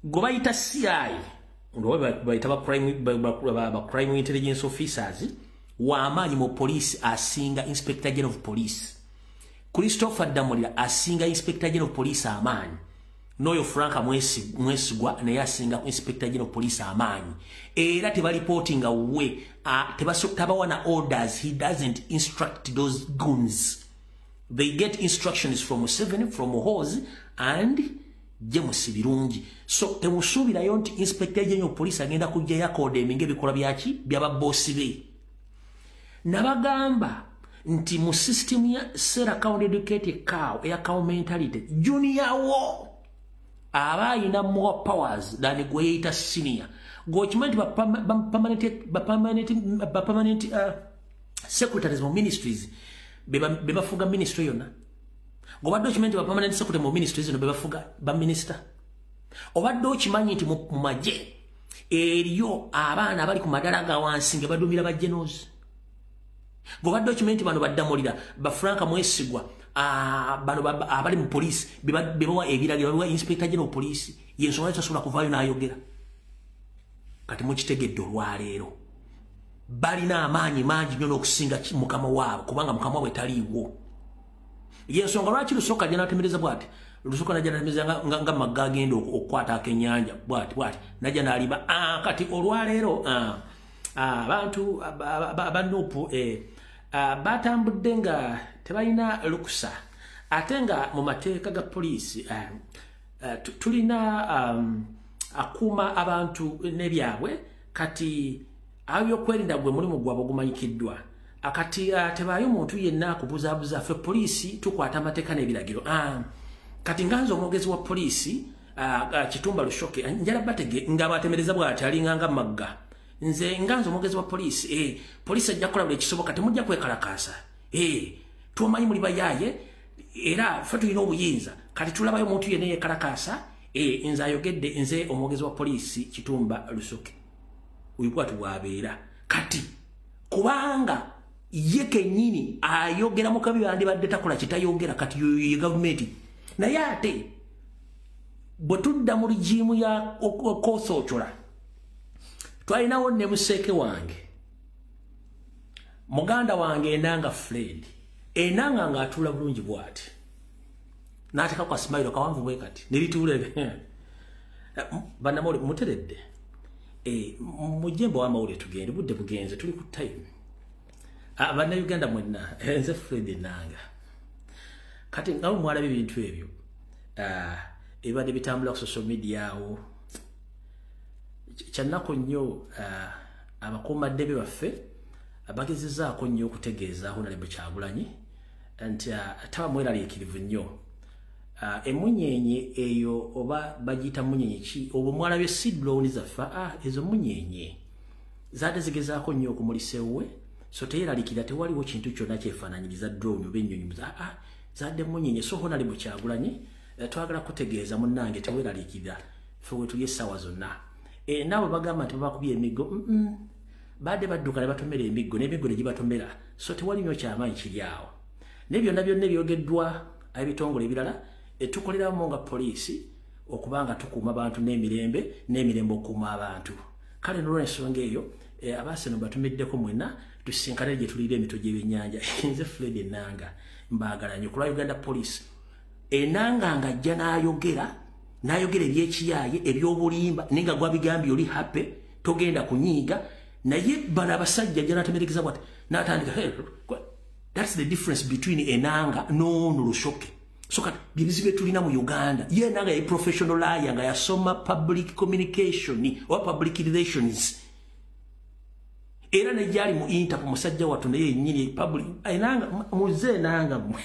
Gwe bayita CI, bayita ba crime intelligence officers, w'amaanyi mu police asinga Inspector General of Police. Christopher Damulira asinga Inspector General of Police amaanyi. N'oyo Frank Mwesigwa naye asinga Inspector General of Police amaanyi. Era tebalipotinga we, tabawa na orders. He doesn't instruct those goons. They get instructions from Museveni, from Muhoozi and James Birungi. So temusuubirayo nti Inspector General of Police agenda kujja yakodeminga ebikolwa byaki by'ababosi be. Nabagamba nti mu system ya sell a cow educated cow, eya cow mentality, junior wo aba ayina more powers than gwe yeyita senior. Gweokimanyi nti ba permanent secretaries mu ministries be bafuga ministry yonna. Gobadde okimanyi nti ba permanent secretary mu ministries zino be bafuga ba minister. Obadde okimanyi nti mu magye eriyo abaana abali ku madala ga wansi nga badumira ba generals. Gobadde okimanyi nti bano baddamulira ba Frank Mwesigwa, bano abali mu police be bawa ebiragiro, bawa Inspector General of Police. Yensonga tasobola kuvaayo n'ayogera. Kati mukitegedde olwaleero balina amaanyi mangi nnyo n'okusinga mukama waabwe, kubanga mukama waabwe taliiwo. Yensonga lwaki Lusooka ajja n'atemereza bw'ati. Lusooka najja n'atemereza nga magga agenda okukwata akennyanja bw'ati bw'ati, najja n'alimba. Kati olwaleero abantu aba NUP batambudde nga tebalina lukusa, ate nga mu mateeka ga poliisi tulina akuuma abantu n'ebyabwe. Kati abyokwerinda gwe mulimu gwabwe ogumanyikiddwa. Kati tebaayo muntu yenna akubuzaabuza. Ffe poliisi tukwata amateeka n'ebiragiro. Kati nga nze omwogezi wa poliisi Kitumba Lushoke, njala batege nga batemereza bw'ati alinga nga magga. Nze nga nze omwogezi wa poliisi, poliisi ejja kukola buli ekisoboka, temujja kwekalakaasa. Tubamanyi muli bayaaye, era ffe tulina obuyinza. Kati tulabayo omuntu yenna yeekalakaasa. Nze ayogedde, nze omwogezi wa poliisi Kitumba Lusoke. Oyo bw'ati bw'abeera. Kati kubanga ye kennyini ayogera mu kabi yandibadde takola kitayogera. Kati ye gavumenti. Naye ate bwe tudda mu regime ya Okoth Ochola, twalinawo ne museeke wange, muganda wange Enanga Fred. Enanga ng'atuula bulungi bw'ati n'ateeka kwa smile kawanvu bwe kati ne bituula. Bannamawulire muteredde, mujje mbawe amawulire, tugende, budde bugenze, tuli ku time. Bannayuganda mwenna, nze Fred Enanga. Kati nga mwalaba ebintu ebyo ebibadde bitambula ku social media awo, kyannaku nnyo. Abakuumaddembe baffe bagezezaako nnyo okutegeeza Honorable Kyagulanyi nti taba mweraliikirivu nnyo. Emunyenye eyo oba bagiyita munyenye ki, obwo mwalabye si drone zaffe. Ezo munyenye zaadde zigezaako nnyo okumulisa ewuwe, so teyeraliikirira, tewaliwo kintu kyonna kyefaananyiriza drone oba ennyonyi. Zadde munyenye. So Honorable Kyagulanyi, twagala kutegeeza munnange, teweraliikirira, ffe we tuli essaawa zonna. Naawe bagamba nti babakubye emiggo, badde badduka ne batomera emiggo, n'emiggo ne gibatomera, so tewali nnyo kyamaanyi kiri awo. Naye byonna byonna ebyogeddwa ebitongole ebirala, tukoleramu nga poliisi okuba nga tukuuma abantu n'emirembe, n'emirembe okukuuma abantu. Kale nolwensonga eyo, abaaseno batumiddeko mwenna, tusinkane gye tuliira emito gy'ebyennyanja. Nze Fred Enanga, mbaagala nnyo ku lwa Uganda Police. Enanga ng'ajja n'ayogera n'ayogera ebyekiyaaye ebyobulimba, naye nga gwabigambye oli happy, togenda kunyiiga. Naye bano abasajja ajja n'atemerekeza bwati n'atandika. Hey, that's the difference between Enanga n'ono Lushoke. So kati byebizibu byetulina mu Uganda. Ye Enanga ye professional liar, nga yasoma public communication oba public relations, era nejali mu Interpol. Musajja wattu naye yennyini public Enanga, muze Enanga, mmwe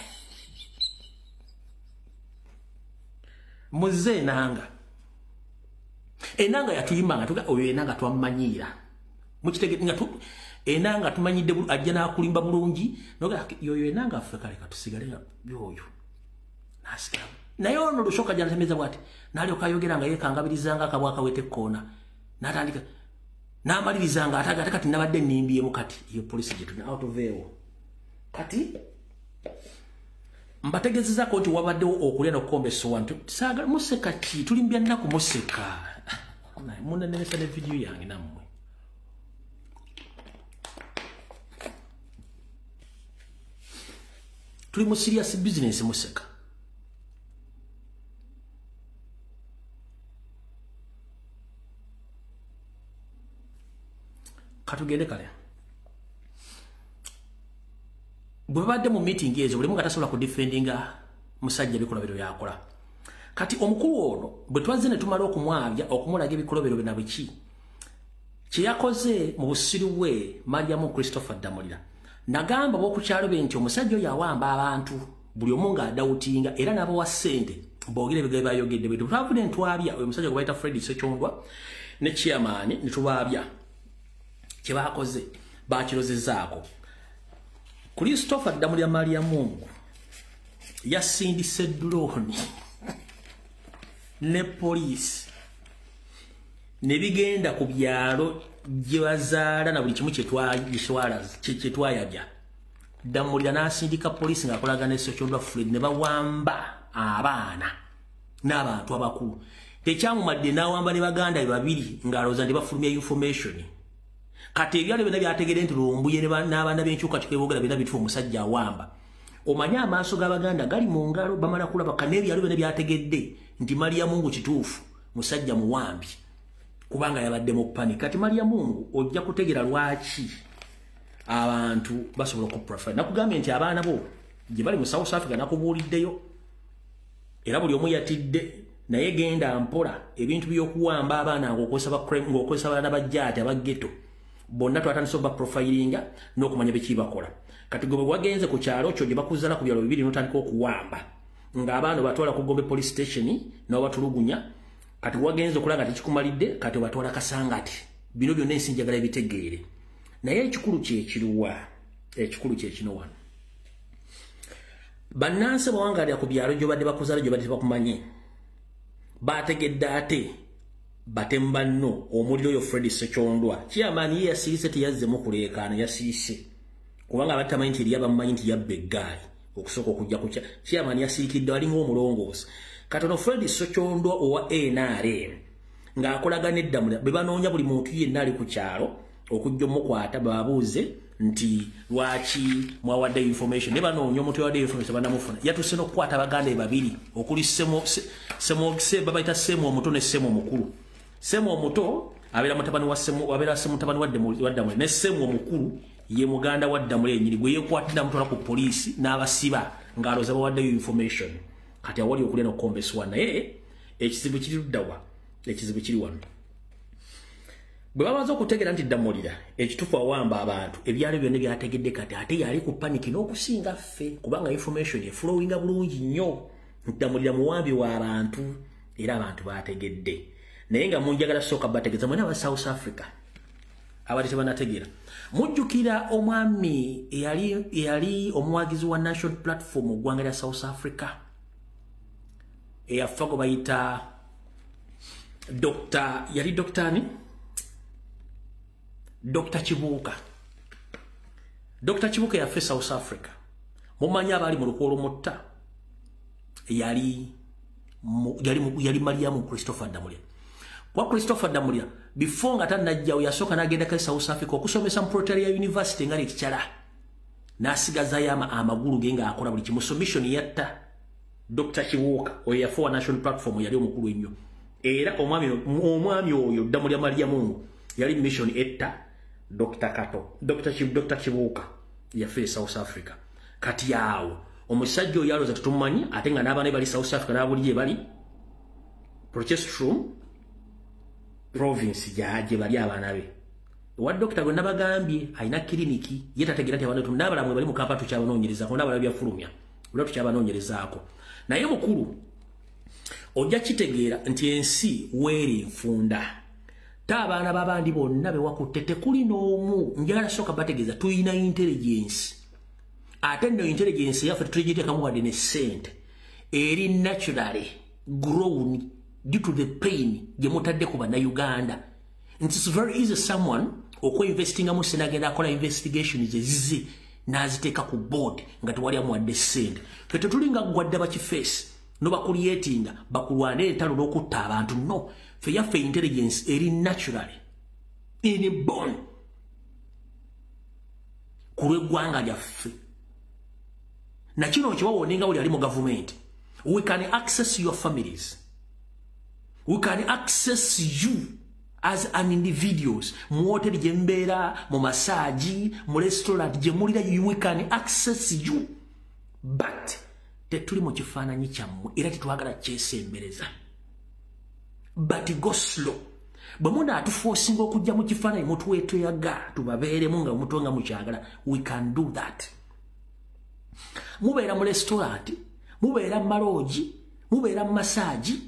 muze Enanga. Enanga yatuyimba nga tuga oyo Enanga twamumanyiira, mukitegedde? Nga Enanga tumanyidde, ajja n'akulimba bulungi noga yoyo Enanga affe. Kale katusigale nga yoyo nasigala. Naye ono Lushoka ajja natemeza bwati n'alyoka ayogera nga yeekangabirizanga akabwa akaweta ekkoona, n'atandika n'amaliriza nga ate kati nabadde nnimbyemu. Kati iyo polisi gye tulina out of ewo. Kati mbategezezaako nti wabaddewo okulya n'okukomba essowaani. Saagala museka ki, tuli mu byannaku, museka. Banaye munenemesa ne video yange nammwe. Tuli mu serious business museka. Katugende kale. Bwe babadde mu meeting ezo buli muntu atasobola ku defendinga musajja bikolobero yakola. Kati omukulu ono bwe twazze ne tumala okumwabya okumulaga ebikolobero bye na biki kye yakoze mu busiru bwe Mariamu Christopher Damulira. Nagamba bw'okukyalo be nti omusajja oyo awamba abantu buli omu ng'adawutinga era n'abawa ssente boogere ebigambo bayogedde. Bwe twavudde ne twabya oyo omusajja gwe bayita Fred Ssekyondwa ne chairman ne tubaabya kye baakoze bakirozezaako. Christopher Damulira Mariamungu yasindise drone ne poliisi ne bigenda ku byalo gye bazaala na buli kimu kye twayabya. Damulira n'asindika poliisi ng'akolagana ne Ssekyondwa Fred ne bawamba abaana n'abantu abakulu. Tekyamumadde n'awamba ne baganda be babiri ng'alowooza nti bafulumya information. Kati ebyalo byonna byategedde nti Lumbuye n'abaana b'enkyukakyuka eboogera byonna bituufu omusajja awamba. Omanye amaaso g'Abaganda gali mu ngalo bamala kulaba n'ebyalo byonna byategedde nti Mariamungu kituufu musajja muwambi kubanga yabadde mu panic. Kati Mariamungu ojja kutegera lwaki abantu basobola okuprofile. Nakugambye nti abaana bo gye bali mu South Africa nakubuuliddeyo era buli omu yatidde, naye genda mpola ebintu by'okuwamba abaana ng'okozesa abaana ba jjaati aba ghetto bonna twatandise obaprofilinga n'okumanya biki bakola. Kati gwe wagenze ku kyalo kyo gye bakuzaala ku byalo bibiri n'otandika okuwamba ng'abaana obatwala ku Gombe police station n'obatulugunya. Kati wagenze okulaba nga tekikumalidde, kati obatwala Kasangati. Bino byonna ensi njagala ebitegeere. Naye ekikulu kye kiruwa? Ekikulu kye kino wano. Bannansi bawangaalira ku byalo gye badde bakuzaala gye badde tebakumanye. Baategedde ate batemu banno omuliro oyo Fred Ssekyondwa. Chairman ye yasirise teyazzemu kuleekaana, yasirise. Kubanga abadde tamanyi nti eri abamumanyi nti yabba eggaali okusooka okujja ku chairman yasiikidde alinga omulongoosi. Katono Fred Ssekyondwa owa NRM ng'akolagana eddamula bwe banoonya buli muntu yenna ali ku kyalo okujja omukwata bababuuze nti lwaki mwawadde information. Ne banoonya omuntu yawadde information banamufuna. Yatuuse n'okukwata abaganda be babiri okuli babayita Semu omuto ne Semu omukulu. Semu omuto abeera mutabani wa Semu, abeera mutabani wa Ddamula, ne Semu omukulu ye muganda wa Ddamula yennyini gwe yeekwatira amutwala ku poliisi n'abasiba ng'alowooza bawaddeyo information. Kati awali okulya n'okukombeswa, naye ekizibu kiri ludda wa? Ekizibu kiri wano. Bwe bamaze okutegeera nti Ddamulira ekituufu awamba abantu ebyalo byonna byategedde, kati ate yali ku panic n'okusinga ffe kubanga information eflowinga bulungi nnyo. Ddamulira muwambi w'abantu era abantu baategedde. Naye nga munjagala sooka bategeeza mwena aba South Africa abadde tebanategeera. Mujjukira omwami eyali omuwagizi wa National Platform mu ggwanga lya South Africa eyafa gwe bayita Dr. yali Dr. ani? Dr. Kibuuka. Dr. Kibuuka yafa e South Africa. Mumanyi abaali mu lukwe olumutta yali Mariamu Christopher Damulira. Kwa Christopher Damulira before nga tannajjawo yasooka n'agendako e South Africa okusomesa mu Pretoria University nga lecturer. N'asigazayo amagulu ge ng'akola buli kimu. Submission yatta Dr. Kibuuka oyo yafa wa National Platform yali omukulu ennyo. Era omwami oyo Ddamulira Mariamungu yali mission etta Dr. Kato, Dr. Kibuuka yafa e South Africa. Kati awo omusajja oyo alowooza tetumumanyi ate nga n'abaana be bali South Africa n'abuli gye bali Potchefstroom province gye bali abaana be. Owa dokita gwe nabagambye alina kiriniki ye tategeera nti abaana n'abalamwe bali mu Kampala tukyabanoonyerezaako n'abalala byafulumya olwa tukyabanoonyerezaako. Naye mukulu ojja kitegeera nti ensi weeri nfunda. Ta abaana b'abandi bonna be wakutte tekuli n'omu. Njagala sooka bategeeza tulina intelligence. Ate nno intelligence yaffe tetugiteekamu wadde ne ssente. Eri naturally grown due to the pain gye mutadde ku Bannayuganda. Nti it's very easy someone okweinvestingamu ssente agenda akola investigations ezize n'aziteeka ku board nga tewali amuwadde ssente. Ffe tetulinga ggwadde bakifeesi nobakulyetinga bakulwana entalo n'okutta abantu. No, Ffe yaffe intelligence eri naturally inborn ku lw'eggwanga lyaffe. Nakino nkibawoninga buli ali mu gavumenti: we can access your families, we can access you as an individuals, mu hoteri gye mbeera, mu massage, mu restaurant gye mulira, we can access you, but tetuli mu kifaananyi kyammwe era tetwagala kyesembereza. But go slow. Bwe munaatuforcinga okujja mu kifaananyi, mutwetweyaga tubabeeremu nga mutwe nga mukyagala, we can do that. Mubeera mu restaurant, mubeera mu malodge, mubeera mu massage.